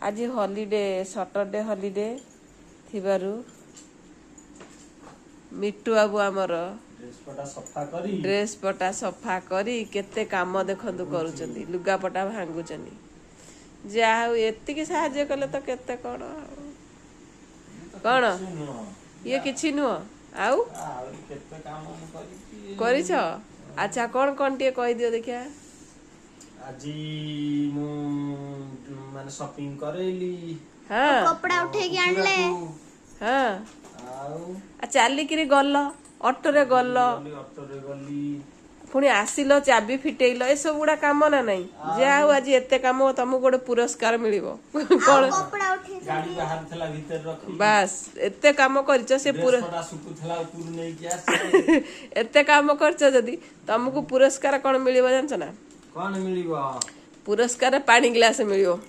ଆଜି holiday, Saturday holiday ଥିବାରୁ ମିଟୁ ବାବୁ ଆମର ଡ୍ରେସ ପଟା ସଫା କରି, ଡ୍ରେସ୍ ପଟା ସଫା କରି କେତେ କାମ ଦେଖନ୍ତୁ କରୁଛନ୍ତି, ଲୁଗାପଟା ଭାଙ୍ଗୁଛନ୍ତି। ଯାହା ହଉ, ଏତିକି ସାହାଯ୍ୟ କଲେ ତ କେତେ କଣ ଆଉ। କଣ? କିଛି ନୁହଁ। ଇଏ କିଛି ନୁହଁ ଆଉ? ଆହୁରି କେତେ କାମ ମୁଁ କରିଛି। କରିଛ? ଆଚ୍ଛା, କଣ କଣ ଟିକେ କହିଦିଅ ଦେଖିଆ। ଆଜି ମୁଁ ମାନେ ସପିଂ କରେଇଲି। କପଡା ଉଠେଇକି ଆଣିଲେ। କୁକୁଡ଼ାକୁ। ଆଉ ଆଉ ଚାଲିକିରି ଗଲ, ଅଟୋରେ ଗଲ? ଗଲି, ଅଟୋରେ ଗଲି। ପୁଣି ଆସିଲ, ଚାବି ଫିଟେଇଲ, ଏସବୁ ଗୁଡା କାମ ନା ନାଇଁ? ଯାହା ହଉ, ଆଜି ଏତେ କାମ, ତମକୁ ଗୋଟେ ପୁରସ୍କାର ମିଳିବ। କଣ? କପଡା ଉଠେଇଛନ୍ତି। ଗାଡି ବାହାରିଥିଲା, ଭିତରେ ରଖି। ବାସ୍, ଏତେ କାମ କରିଛ ସେ ପୁର ଡ୍ରେସ ପଟା ଶୁଖୁଥିଲା, ଉପରୁ ନେଇକି ଆସି। ଏତେ କାମ କରିଛ ଯଦି, ତମକୁ ପୁରସ୍କାର କଣ ମିଳିବ ଜାଣିଛ ନା? କଣ ମିଳିବ? ପୁରସ୍କାର ପାଣି ଗ୍ଲାସ ମିଳିବ।